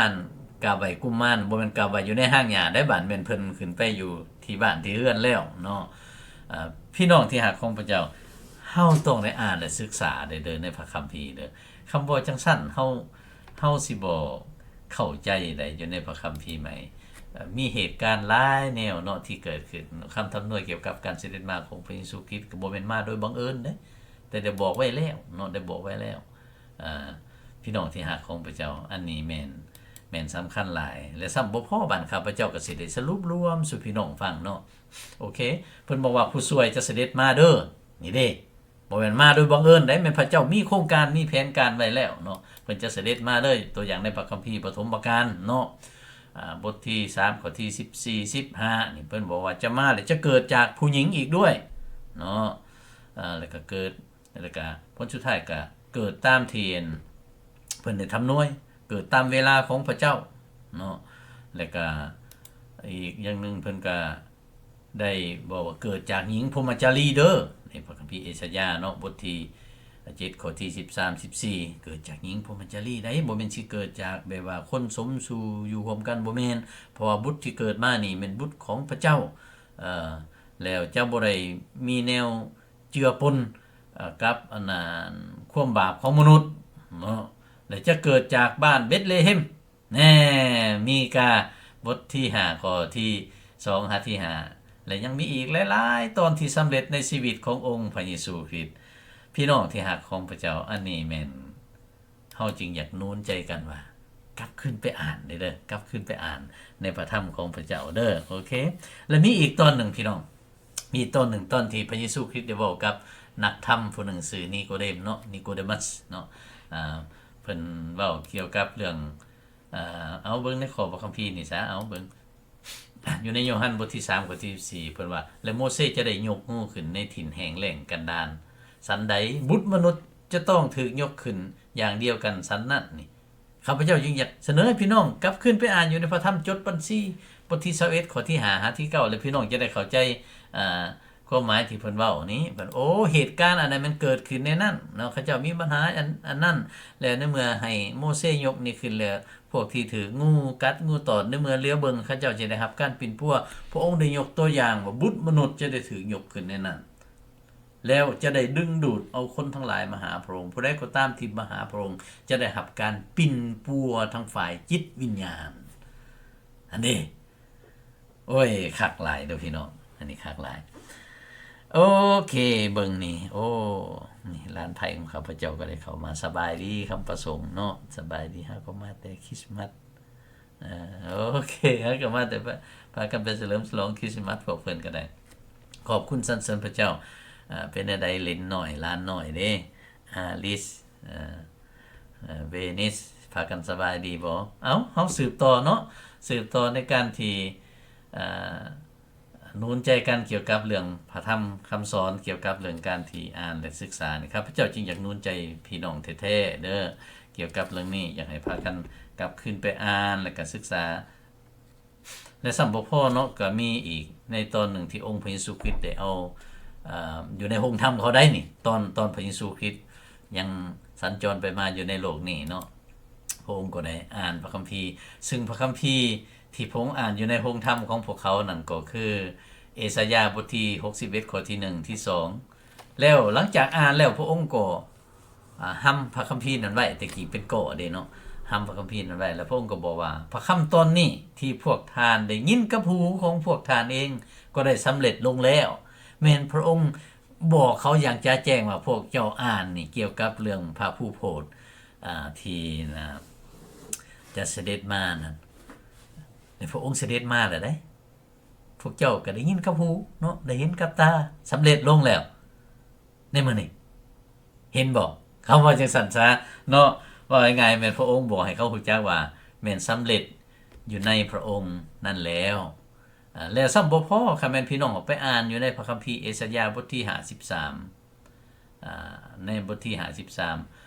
ກາບໄຫວ້ກຸມານ ບໍ່ແມ່ນກາບໄຫວ້ຢູ່ໃນຮາກຫຍ້າໄດ໋, ບາດແມ່ນເພິ່ນຂຶ້ນໄປຢູ່ທີ່ບ້ານທີ່ເຮືອນແລ້ວເນາະ. ອ່າ ພີ່ນ້ອງທີ່ຮັກຂອງພະເຈົ້າ, ເຮົາຕ້ອງໄດ້ອ່ານ ແລະ ສຶກສາເດີ ໃນພະຄຳພີເດີ. ຄຳບໍ່ຈັ່ງຊັ້ນ ເຮົາ ເຮົາຊິບໍ່ເຂົ້າໃຈໃດ໋ ຢູ່ໃນພະຄຳພີໃໝ່. ເອີ ມີເຫດການຫຼາຍແນວເນາະທີ່ເກີດຂຶ້ນ. ຄຳທຳນວຍກ່ຽວກັບການສະເດັດມາຂອງພະເຢຊູຄຣິດ ກໍບໍ່ແມ່ນມາໂດຍບັງເອີນເດ້. ແຕ່ໄດ້ບອກໄວ້ແລ້ວເນາະ ໄດ້ບອກໄວ້ແລ້ວ. ເອີ ພີ່ນ້ອງທີ່ຮັກຂອງພະເຈົ້າ, ອັນນີ້ແມ່ນ ແມ່ນສຳຄັນຫຼາຍ ແລະ ຊ້ຳບໍ່ພໍ ບາດຂ້າພະເຈົ້າກໍຊິໄດ້ສະຫຼຸບລວມສູ່ພີ່ນ້ອງຟັງເນາະ. ໂອເຄ ເພິ່ນບອກວ່າ ຜູ້ຊ່ວຍຈະສະເດັດມາເດີ. ນີ້ເດ້ ບໍ່ແມ່ນມາໂດຍບັງເອີນໃດ, ແມ່ນພະເຈົ້າມີໂຄງການ ມີແຜນການໄວ້ແລ້ວເນາະ, ເພິ່ນຈະສະເດັດມາເລີຍ. ຕົວຢ່າງໃນພະຄຳພີປະຖົມປະການເນາະ ອາ ບົດທີສາມ ຂໍ້ທີສິບສີ່ ສິບຫ້າ ນີ້ ເພິ່ນບອກວ່າຈະມາ ແລະ ຈະເກີດຈາກຜູ້ຍິງອີກດ້ວຍເນາະ ອາ ແລ້ວກໍເກີດ ແລ້ວກະຜົນສຸດທ້າຍກະເກີດຕາມທີ່ເພິ່ນໄດ້ທຳນວຍ, ເກີດຕາມເວລາຂອງພະເຈົ້າເນາະ. ແລ້ວກະອີກຢ່າງໜຶ່ງ ເພິ່ນກະໄດ້ບອກວ່າເກີດຈາກຍິງພົມມະຈາລີເດີ ໃນພະຄຳພີເອຊາຍາເນາະ ບົດທີເຈັດ ຂໍ້ທີສິບສາມ ສິບສີ່ ເກີດຈາກຍິງພົມມະຈາລີໃດ໋, ບໍ່ແມ່ນຊິເກີດຈາກແບບວ່າຄົນສົມສູ່ຢູ່ຮ່ວມກັນ, ບໍ່ແມ່ນ, ເພາະວ່າບຸດທີ່ເກີດມານີ້ແມ່ນບຸດຂອງພະເຈົ້າ ເອີ ແລ້ວຈະບໍ່ໄດ້ມີແນວ ເຈືອປົນ ເອີ ກັບອັນນັ້ນ ຄວາມບາບຂອງມະນຸດເນາະ ແລະ ຈະເກີດຈາກບ້ານເບັດເລເຮັມ. ແນ່ ມີກາ ບົດທີຫ້າ ຂໍ້ທີສອງຫາທີຫ້າ ແລະ ຍັງມີອີກຫຼາຍໆຕອນທີ່ສຳເລັດໃນຊີວິດຂອງອົງພະເຢຊູຄຣິດ. ພີ່ນ້ອງທີ່ຮັກຂອງພະເຈົ້າ, ອັນນີ້ແມ່ນ ເຮົາຈຶ່ງຢາກໜູນໃຈກັນວ່າ ກັບຄືນໄປອ່ານເດີ ກັບຄືນໄປອ່ານໃນພະທຳຂອງພະເຈົ້າເດີ. ໂອເຄ ແລະ ມີອີກຕອນໜຶ່ງພີ່ນ້ອງ, ມີຕອນໜຶ່ງ ຕອນທີ່ພະເຢຊູຄຣິດໄດ້ເວົ້າກັບນັກທຳຜູ້ໜຶ່ງຊື່ນີໂກເດມເນາະ, ນີໂກເດມັສເນາະ, ອາ ເພິ່ນເວົ້າກ່ຽວກັບເລື່ອງ ອາ ເອົາເບິ່ງໃນຂໍ້ພະຄຳພີນີ້ຊະ, ເອົາເບິ່ງ ຢູ່ໃນໂຍຮັນບົດທີສາມ ຂໍ້ທີສິບສີ່ ເພິ່ນວ່າ ແລະ ໂມເຊຈະໄດ້ຍົກງູຂຶ້ນໃນຖິ່ນແຫ້ງແລ້ງກັນດານ ສັນໃດ ບຸດມະນຸດຈະຕ້ອງຖືກຍົກຂຶ້ນຢ່າງດຽວກັນສັນນັ້ນ. ນີ້ ຂ້າພະເຈົ້າຈຶ່ງຢາກສະເໜີໃຫ້ພີ່ນ້ອງກັບຄືນໄປອ່ານຢູ່ໃນພະທຳຈົດບັນຊີ ບົດທີຊາວເອັດ ຂໍ້ທີຫ້າຫາທີເກົ້າ ແລະ ພີ່ນ້ອງຈະໄດ້ເຂົ້າໃຈ ອາ ຄວາມໝາຍທີ່ເພິ່ນເວົ້ານີ້. ເພິ່ນ ໂອ້ ເຫດການອັນໃດມັນເກີດຂຶ້ນໃນນັ້ນເນາະ, ເຂົາເຈົ້າມີບັນຫາອັນ ອັນນັ້ນ ແລະ ໃນເມື່ອໃຫ້ໂມເຊຍົກນີ້ຂຶ້ນແລ້ວ ພວກທີ່ຖືກງູກັດງູຕອດ ໃນເມື່ອຫຼຽວເບິ່ງ ເຂົາເຈົ້າຈະໄດ້ຮັບການປິ່ນປົວ. ພະອົງໄດ້ຍົກຕົວຢ່າງວ່າ ບຸດມະນຸດຈະໄດ້ຖືກຍົກຂຶ້ນໃນນັ້ນ ແລ້ວຈະໄດ້ດຶງດູດເອົາຄົນທັງຫຼາຍມາຫາພະອົງ. ຜູ້ໃດກໍຕາມທີ່ມາຫາພະອົງ ຈະໄດ້ຮັບການປິ່ນປົວທາງຝ່າຍຈິດວິນຍານ. ອັນນີ້ ໂອ້ຍ ຄັກຫຼາຍເດີພີ່ນ້ອງ, ອັນນີ້ຄັກຫຼາຍ. ໂອເຄ ເບິ່ງນີ້ ໂອ້ ນີ້ຫຼານໃຜຂອງຂ້າພະເຈົ້າກໍໄດ້ເຂົ້າມາ. ສະບາຍດີຄຳປະສົງເນາະ, ສະບາຍດີ, ເຮົາກໍມາແຕ່ຄຣິສມາສ. ເອີ ໂອເຄ ເຮົາກໍມາແຕ່ ພາ ພາກັນໄປສະເຫຼີມສະຫຼອງຄຣິສມາສພວກເພິ່ນກໍໄດ້. ຂອບຄຸນສັນເສີນພະເຈົ້າ. ເປັນແນວໃດ ເຫຼັນນ້ອຍ ຫຼານນ້ອຍເດ້? ອາລິສ ເອີ ເວນິສ ພາກັນສະບາຍດີບໍ່? ເອົ້າ ເຮົາສືບຕໍ່ເນາະ, ສືບຕໍ່ໃນການທີ່ ເອີ ໜູນໃຈກັນກ່ຽວກັບເລື່ອງພະທຳຄຳສອນ, ກ່ຽວກັບເລື່ອງການທີ່ອ່ານ ແລະ ສຶກສານີ້. ຂ້າພະເຈົ້າຈຶ່ງຢາກໜູນໃຈພີ່ນ້ອງແທ້ໆເດີ ກ່ຽວກັບເລື່ອງນີ້, ຢາກໃຫ້ພາກັນກັບຄືນໄປອ່ານ ແລະ ກະສຶກສາ. ແລະ ຊ້ຳບໍ່ພໍເນາະ, ກະມີອີກໃນຕອນໜຶ່ງທີ່ອົງພະເຢຊູຄຣິດໄດ້ເອົາ ເອີ ຢູ່ໃນໂຮງທຳເຂົາໄດ້ນີ້, ຕອນ ຕອນພະເຢຊູຄຣິດຍັງສັນຈອນໄປມາຢູ່ໃນໂລກນີ້ເນາະ, ພະອົງກໍໄດ້ອ່ານພະຄຳພີ, ຊຶ່ງພະຄຳພີທີ່ພະອົງອ່ານຢູ່ໃນໂຮງທຳຂອງພວກເຂົານັ້ນກໍຄື ເອສາຍາບົດທີຫົກສິບເອັດ ຂໍ້ທີໜຶ່ງ ທີສອງ. ແລ້ວຫຼັງຈາກອ່ານແລ້ວ ພະອົງກໍ ອາ ຫຳພະຄຳພີນັ້ນໄວ້, ແຕ່ກີ້ເປັນກໍເດ້ເນາະ, ຫຳພະຄຳພີນັ້ນໄວ້. ແລ້ວພະອົງກໍບອກວ່າ ພະຄຳຕອນນີ້ທີ່ພວກທ່ານໄດ້ຍິນກັບຫູຂອງພວກທ່ານເອງ ກໍໄດ້ສຳເລັດລົງແລ້ວ. ແມ່ນພະອົງບອກເຂົາຢ່າງຈະແຈ້ງວ່າ ພວກເຈົ້າອ່ານນີ້ກ່ຽວກັບເລື່ອງພະຜູ້ໂພດ ອາ ທີ່ນະ ຈະສະເດັດມານັ້ນ, ແລະ ພະອົງສະເດັດມາແລ້ວເດ້. ພວກເຈົ້າກໍໄດ້ຍິນກັບຫູເນາະ, ໄດ້ເຫັນກັບຕາ, ສຳເລັດລົງແລ້ວໃນມື້ນີ້. ເຫັນບໍ່? ຄຳວ່າຈັ່ງຊັ້ນຊະເນາະ, ເວົ້າງ່າຍໆ ແມ່ນພະອົງບອກໃຫ້ເຂົາຮູ້ຈັກວ່າ ແມ່ນສຳເລັດຢູ່ໃນພະອົງນັ້ນແລ້ວ. ອາ ແລ້ວຊ້ຳບໍ່ພໍ, ຄັນແມ່ນພີ່ນ້ອງອອກໄປອ່ານຢູ່ໃນພະຄຳພີເອສາຍາບົດທີຫ້າສິບສາມ ອາ ໃນບົດທີຫ້າສິບສາມ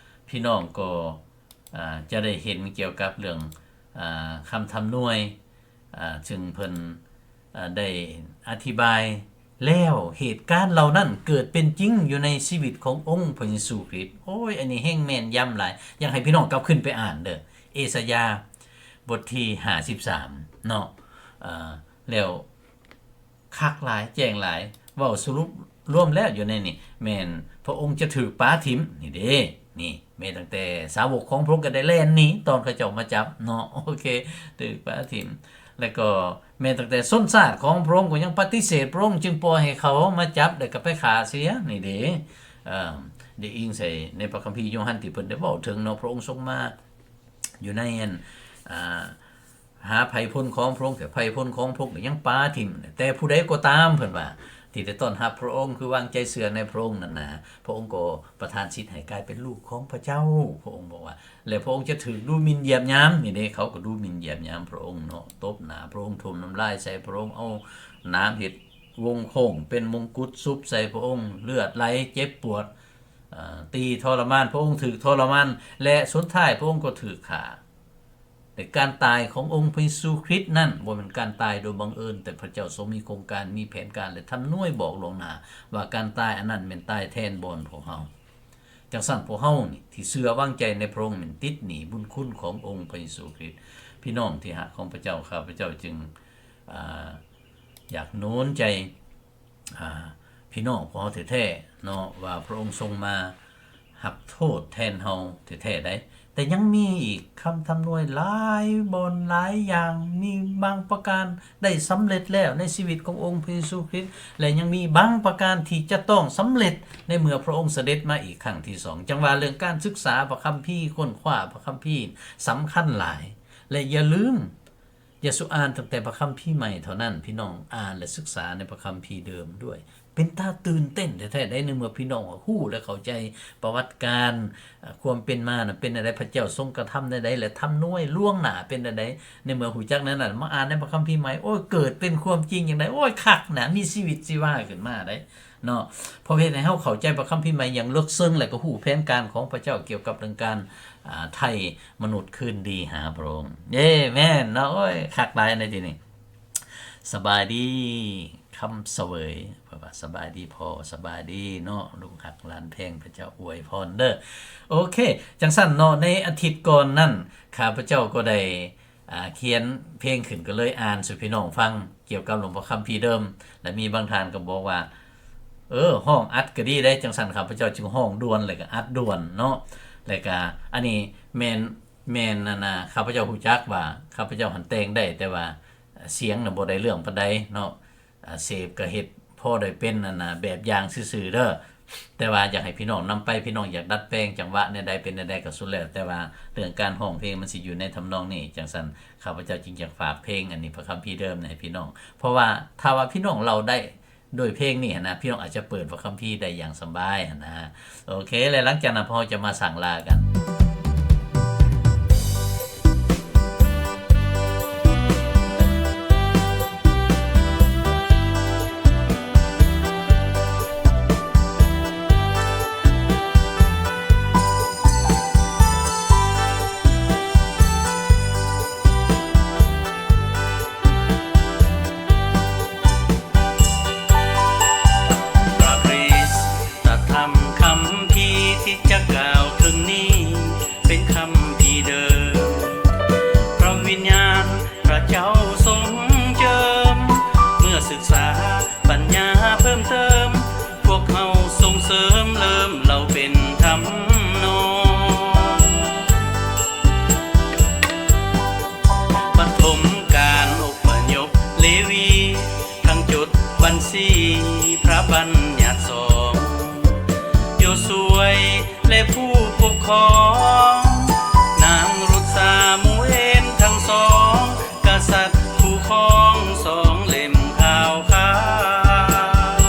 ພີ່ນ້ອງກໍ ອາ ຈະໄດ້ເຫັນກ່ຽວກັບເລື່ອງ ອາ ຄຳທຳນວຍ ອາ ຊຶ່ງເພິ່ນ ອາ ໄດ້ອະທິບາຍແລ້ວ. ເຫດການເຫຼົ່ານັ້ນເກີດເປັນຈິງຢູ່ໃນຊີວິດຂອງອົງພະເຢຊູຄຣິດ. ໂອ້ຍ ອັນນີ້ແຮ່ງແມ່ນຢຳຫຼາຍ. ຢາກໃຫ້ພີ່ນ້ອງກັບຄືນໄປອ່ານເດີ ເອສາຍາບົດທີຫ້າສິບສາມເນາະ, ອາ ແລ້ວ ຄັກຫຼາຍ ແຈ້ງຫຼາຍ. ເວົ້າສະຫຼຸບລວມແລ້ວຢູ່ໃນນີ້ ແມ່ນພະອົງຈະຖືກປະຖິ້ມນີ້ເດ້. ນີ້ແມ່ນຕັ້ງແຕ່ສາວົກຂອງພະອົງກໍໄດ້ແລ່ນໜີຕອນເຂົາເຈົ້າມາຈັບເນາະ, ໂອເຄ ຖືກປະຖິ້ມ. ແລ້ວກໍແມ່ນຕັ້ງແຕ່ຊົນຊາດຂອງພະອົງກໍຍັງປະຕິເສດພະອົງ, ຈຶ່ງປ່ອຍໃຫ້ເຂົາມາຈັບ ແລ້ວກໍໄປຂ້າເສຍນີ້ເດ້. ເອີ ໄດ້ອີງໃສ່ໃນພະຄຳພີໂຍຮັນທີ່ເພິ່ນໄດ້ເວົ້າເຖິງເນາະ, ພະອົງຊົງມາຢູ່ໃນອັນ ອ່າ ຫາໄພພົນຂອງພະອົງ, ແຕ່ໄພພົນຂອງພະອົງກໍຍັງປາຖິ້ມ, ແຕ່ຜູ້ໃດກໍຕາມ ເພິ່ນວ່າ ທີ່ໄດ້ຕ້ອນຮັບພະອົງ ຄືວາງໃຈເຊື່ອໃນພະອົງນັ້ນນະ ພະອົງກໍປະທານສິດໃຫ້ກາຍເປັນລູກຂອງພະເຈົ້າ. ພະອົງບອກວ່າ ແລະ ພະອົງຈະຖືກດູໝິ່ນຢຽບຫຍາມ. ນີ້ເດ້ ເຂົາກໍດູໝິ່ນຢຽບຫຍາມພະອົງເນາະ, ຕົບໜ້າພະອົງ, ຖົ່ມນ້ຳລາຍໃສ່ພະອົງ, ເອົາໜາມເຮັດວົງໂຄ້ງເປັນມົງກຸດສຸບໃສ່ພະອົງ, ເລືອດໄຫຼ, ເຈັບປວດ, ເອີ ຕີທໍລະມານ, ພະອົງຖືກທໍລະມານ ແລະ ສຸດທ້າຍພະອົງກໍຖືກຂ້າ. ແລະ ການຕາຍຂອງອົງພະເຢຊູຄຣິດນັ້ນ ບໍ່ແມ່ນການຕາຍໂດຍບັງເອີນ, ແຕ່ພະເຈົ້າຊົງມີໂຄງການ, ມີແຜນການ ແລະ ທຳນວຍບອກລ່ວງໜ້າວ່າການຕາຍອັນນັ້ນແມ່ນຕາຍແທນບ່ອນພວກເຮົາ. ຈັ່ງຊັ້ນ ພວກເຮົານີ້ທີ່ເຊື່ອວາງໃຈໃນພະອົງ ແມ່ນຕິດໜີ້ບຸນຄຸນຂອງອົງພະເຢຊູຄຣິດ. ພີ່ນ້ອງທີ່ຮັກຂອງພະເຈົ້າ, ຂ້າພະເຈົ້າຈຶ່ງ ອາ ຢາກໜູນໃຈ ອາ ພີ່ນ້ອງຂອງເຮົາແທ້ໆເນາະ ວ່າພະອົງຊົງມາຮັບໂທດແທນເຮົາແທ້ໆໃດ໋. ແຕ່ຍັງມີອີກຄຳທຳນວຍຫຼາຍບ່ອນຫຼາຍຢ່າງ, ມີບາງປະການໄດ້ສຳເລັດແລ້ວໃນຊີວິດຂອງອົງພະເຢຊູຄຣິດ ແລະ ຍັງມີບາງປະການທີ່ຈະຕ້ອງສຳເລັດໃນເມື່ອພະອົງສະເດັດມາອີກຄັ້ງທີສອງ. ຈັ່ງວ່າເລື່ອງການສຶກສາພະຄຳພີ, ຄົ້ນຄວ້າພະຄຳພີສຳຄັນຫຼາຍ ແລະ ຢ່າລືມ ຢ່າສູ່ອ່ານຕັ້ງແຕ່ພະຄຳພີໃໝ່ເທົ່ານັ້ນ, ພີ່ນ້ອງອ່ານ ແລະ ສຶກສາໃນພະຄຳພີເດີມດ້ວຍ. ເປັນຕາຕື່ນເຕັ້ນແທ້ໆໃດ໋ ໃນເມື່ອພີ່ນ້ອງຮູ້ ແລະ ເຂົ້າໃຈປະຫວັດການ ເອີ ຄວາມເປັນມານະເປັນແນວໃດ, ພະເຈົ້າຊົງກະທຳແນວໃດ ແລະ ທຳນວຍລ່ວງໜ້າເປັນແນວໃດ. ໃນເມື່ອຮູ້ຈັກແນວນັ້ນ ມາອ່ານໃນພະຄຳພີໃໝ່, ໂອ້ຍ ເກີດເປັນຄວາມຈິງຈັ່ງໃດ, ໂອ້ຍ ຄັກນະ, ມີຊີວິດຊີວາຂຶ້ນມາໄດ໋. ເນາະ ເພາະເຮັດໃຫ້ເຮົາເຂົ້າໃຈພະຄຳພີໃໝ່ຢ່າງເລິກເຊິ່ງ ແລະ ກໍຮູ້ແຜນການຂອງພະເຈົ້າກ່ຽວກັບເລື່ອງການ ອາ ໄຖ່ມະນຸດຄືນດີຫາພະອົງ. ເຢ ແມ່ນເນາະ. ໂອ້ຍ ຄັກຫຼາຍໃນທີ່ນີ້. ສະບາຍດີຄຳສະເຫວີຍ, ເພິ່ນວ່າ ສະບາຍດີພໍ່, ສະບາຍດີເນາະ ລູກຮັກຫຼານແພງ, ພະເຈົ້າອວຍພອນເດີ້. ໂອເຄ ຈັ່ງຊັ້ນເນາະ, ໃນອາທິດກ່ອນນັ້ນ ຂ້າພະເຈົ້າກໍໄດ້ ອາ ຂຽນເພງຂຶ້ນ ກໍເລີຍອ່ານສູ່ພີ່ນ້ອງຟັງກ່ຽວກັບເລື່ອງພະຄຳພີເດີມ ແລະ ມີບາງທ່ານກໍບອກວ່າ ເອີ ຮ້ອງອັດກໍດີໄດ໋, ຈັ່ງຊັ້ນຂ້າພະເຈົ້າຈຶ່ງຮ້ອງດ່ວນ ແລະ ກໍອັດດ່ວນເນາະ. ແລະ ກໍອັນນີ້ແມ່ນ ແມ່ນ ອັນນ່າ ຂ້າພະເຈົ້າຮູ້ຈັກວ່າຂ້າພະເຈົ້າຫັ້ນແຕ່ງໄດ້ ແຕ່ວ່າສຽງນະບໍ່ໄດ້ເລື່ອງປານໃດເນາະ. ອາ ເສບກໍເຮັດພໍໄດ້ເປັນ ອັນນ່າ ແບບຢ່າງຊື່ໆເດີ້. ແຕ່ວ່າຢາກໃຫ້ພີ່ນ້ອງນຳໄປ, ພີ່ນ້ອງຢາກດັດແປງຈັງຫວະແນວໃດເປັນແນວໃດກໍສຸດແລ້ວ, ແຕ່ວ່າເລື່ອງການຮ້ອງເພງມັນຊິຢູ່ໃນທຳນອງນີ້. ຈັ່ງຊັ້ນ ຂ້າພະເຈົ້າຈຶ່ງຢາກຝາກເພງອັນນີ້ ພະຄຳພີເດີມນີ້ໃຫ້ພີ່ນ້ອງ, ເພາະວ່າຖ້າວ່າພີ່ນ້ອງເລົ່າໄດ້ດ້ວຍເພງນີ້ຫັ້ນນະ, ພີ່ນ້ອງອາດຈະເປີດພະຄຳພີໄດ້ຢ່າງສະບາຍຫັ້ນນະ. ໂອເຄ ແລະ ຫຼັງຈາກນັ້ນພວກເຮົາຈະມາສັ່ງລາກັນ. ພະຄຣິສຕະທຳຄຳພີທີ່ຈະກ່າວເຖິງນີ້ ເປັນຄຳພີເດີມ ພຣະວິນຍານພຣະເຈົ້າຊົງເຈີມ ເມື່ອສຶກສາປັນຍາເພີ່ມເຕີມ ພວກເຮົາສົ່ງເສີມເລີ່ມເລົ່າເປັນທຳນອງ ປະຖົມການອົບພະຍົບເລວີ ທັງຈົດບັນຊີພຣະບັນຍັດສອງ ໂຢຊວຍ ແລະ ຜູ້ປົກຄອງ ນາງລຸດ ຊາມູເອນ ທັງສອງກະສັດ ຜູ້ຄອງສອງເຫຼັ້ມຂາວຂາວ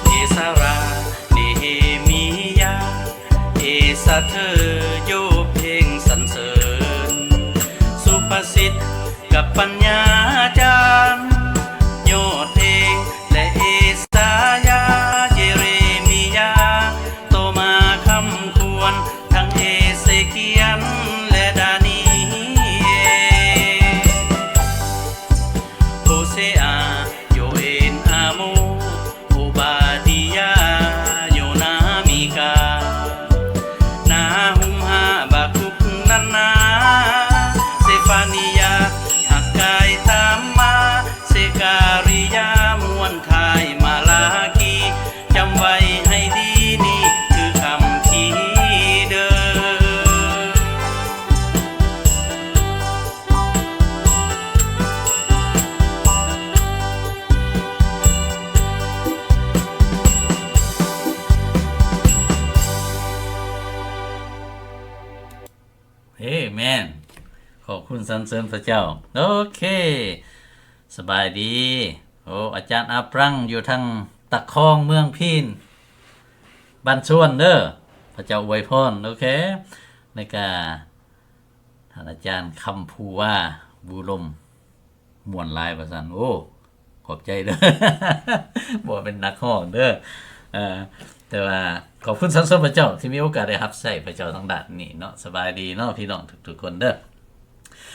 ເອສາຣາ ເນເຮມີຢາ ເອສາເທີ ໂຢບເພງສັນເສີນ ສຸພາສິດ ກັບປັນຍາຈານ ຍອດເພງ ແລະ ເອສາຍາ ເຢເຣມີຍາ ຕໍ່ມາຄຳຄວນ ທັງເອເຊກຽນ ແລະ ດານີເອລ ໂຮເຊອາ ໂຢເອນ ອາໂມ ໂອບາດີຍາ ໂຍນາ ມີກາ ນາຮຸມ ຮາບາຄຸກ ນັນນາ ເຊຟານີຍາ ຮັກກາຍ ຕ ເອແມນ. ຂອບຄຸນສັນເສີນພະເຈົ້າ. ໂອເຄ ສະບາຍດີ. ໂອ້ ອາຈານອາປຣັງຢູ່ທາງຕະຄອງເມືອງພີນ ບ້ານຊວນເດີ. ພະເຈົ້າອວຍພອນ. ໂອເຄ ແລ້ວກະທ່ານອາຈານຄຳພູວາ ບູລົມ ມ່ວນຫຼາຍວ່າຊັ້ນ. ໂອ້ ຂອບໃຈເດີ. ບໍ່ແມ່ນນັກຮ້ອງເດີ ເອີ ແຕ່ວ່າຂອບຄຸນສັນເສີນພະເຈົ້າທີ່ມີໂອກາດໄດ້ຮັບໃຊ້ພະເຈົ້າທາງດ້ານນີ້ເນາະ. ສະບາຍດີເນາະ ພີ່ນ້ອງທຸກໆຄົນເດີ.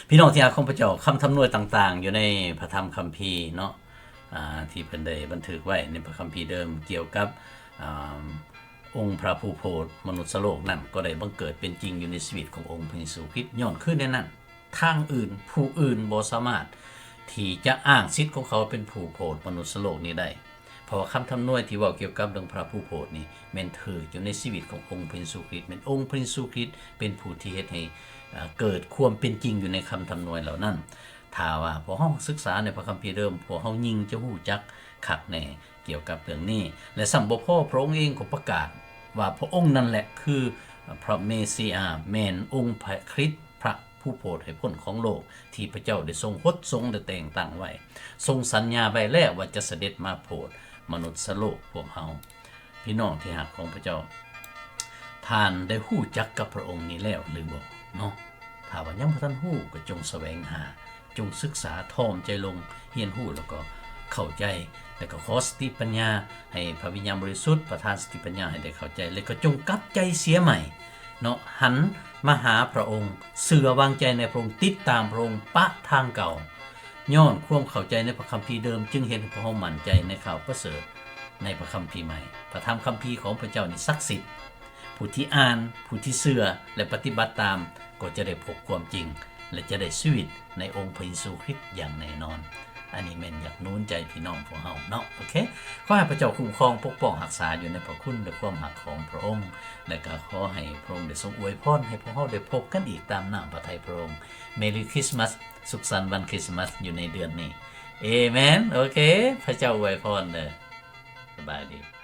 ພີ່ນ້ອງທີ່ຮັກຂອງພະເຈົ້າ, ຄຳທຳນວຍຕ່າງໆຢູ່ໃນພະທຳຄຳພີເນາະ ອາ ທີ່ເພິ່ນໄດ້ບັນທຶກໄວ້ໃນພະຄຳພີເດີມກ່ຽວກັບ ອາ ອົງພະຜູ້ໂຜດມະນຸດສະໂລກນັ້ນ ກໍໄດ້ບັງເກີດເປັນຈິງຢູ່ໃນຊີວິດຂອງອົງພະເຢຊູຄຣິດ. ຍ້ອນຄືແນວນັ້ນ ທາງອື່ນ ຜູ້ອື່ນບໍ່ສາມາດທີ່ຈະອ້າງສິດຂອງເຂົາເປັນຜູ້ໂຜດມະນຸດສະໂລກນີ້ໄດ້, ເພາະວ່າຄຳທຳນວຍທີ່ເວົ້າກ່ຽວກັບເລື່ອງພະຜູ້ໂຜດນີ້ ແມ່ນຖືກຢູ່ໃນຊີວິດຂອງອົງພະເຢຊູຄຣິດ, ແມ່ນອົງພະເຢຊູຄຣິດເປັນຜູ້ທີ່ເຮັດໃຫ້ ເອີ ເກີດຄວາມເປັນຈິງຢູ່ໃນຄຳທຳນວຍເຫຼົ່ານັ້ນ. ຖ້າວ່າພວກເຮົາສຶກສາໃນພະຄຳພີເດີມ, ພວກເຮົາຍິ່ງຈະຮູ້ຈັກຄັກແນ່ ກ່ຽວກັບເລື່ອງນີ້. ແລະ ຊ້ຳບໍ່ພໍ, ພະອົງເອງກໍປະກາດວ່າພະອົງນັ້ນແຫຼະຄືພະເມເຊຍາ, ແມ່ນອົງພະຄຣິດ, ພະຜູ້ໂຜດໃຫ້ພົ້ນຂອງໂລກ ທີ່ພະເຈົ້າໄດ້ຊົງຫົດສົງ ແລະ ແຕ່ງຕັ້ງໄວ້, ຊົງສັນຍາໄວ້ແລ້ວວ່າຈະສະເດັດມາໂຜດມະນຸດສະໂລກພວກເຮົາ. ພີ່ນ້ອງທີ່ຮັກຂອງພະເຈົ້າ, ທ່ານໄດ້ຮູ້ຈັກກັບພະອົງນີ້ແລ້ວຫຼືບໍ່ເນາະ? ຖ້າວ່າຍັງບໍ່ທັນຮູ້, ກໍຈົ່ງສະແຫວງຫາ, ຈົ່ງສຶກສາ, ຖ່ອມໃຈລົງ, ຮຽນຮູ້ແລ້ວກໍເຂົ້າໃຈ, ແລ້ວກໍຂໍສະຕິປັນຍາໃຫ້ພະວິນຍານບໍລິສຸດປະທານສະຕິປັນຍາໃຫ້ໄດ້ເຂົ້າໃຈ, ແລ້ວກໍຈົ່ງກັບໃຈເສຍໃໝ່ເນາະ, ຫັນມາຫາພະອົງ, ເຊື່ອວາງໃຈໃນພະອົງ, ຕິດຕາມພະອົງ, ປະທາງເກົ່າ. ຍ້ອນຄວາມເຂົ້າໃຈໃນພະຄຳພີເດີມ ຈຶ່ງເຮັດໃຫ້ພວກເຮົາໝັ້ນໃຈໃນຂ່າວປະເສີດໃນພະຄຳພີໃໝ່. ພະທຳຄຳພີຂອງພະເຈົ້ານີ້ສັກສິດ. ຜູ້ທີ່ອ່ານ, ຜູ້ທີ່ເຊື່ອ ແລະ ປະຕິບັດຕາມ ກໍຈະໄດ້ພົບຄວາມຈິງ ແລະ ຈະໄດ້ຊີວິດໃນອົງພະເຢຊູຄຣິດຢ່າງແນ່ນອນ. ອັນນີ້ແມ່ນຢາກໜູນໃຈພີ່ນ້ອງພວກເຮົາເນາະ. ໂອເຄ ຂໍໃຫ້ພະເຈົ້າຄຸ້ມຄອງປົກປ້ອງຮັກສາຢູ່ໃນພະຄຸນ ແລະ ຄວາມຮັກຂອງພະອົງ ແລະ ກໍຂໍໃຫ້ພະອົງໄດ້ຊົງອວຍພອນໃຫ້ພວກເຮົາໄດ້ພົບກັນອີກຕາມນ້ຳພະໄທພະອົງ. Merry Christmas ສຸກສັນວັນຄຣິສມາສຢູ່ໃນເດືອນນີ້. ເອແມນ. ໂອເຄ ພະເຈົ້າອວຍພອນເດີ. ສະບາຍດີ.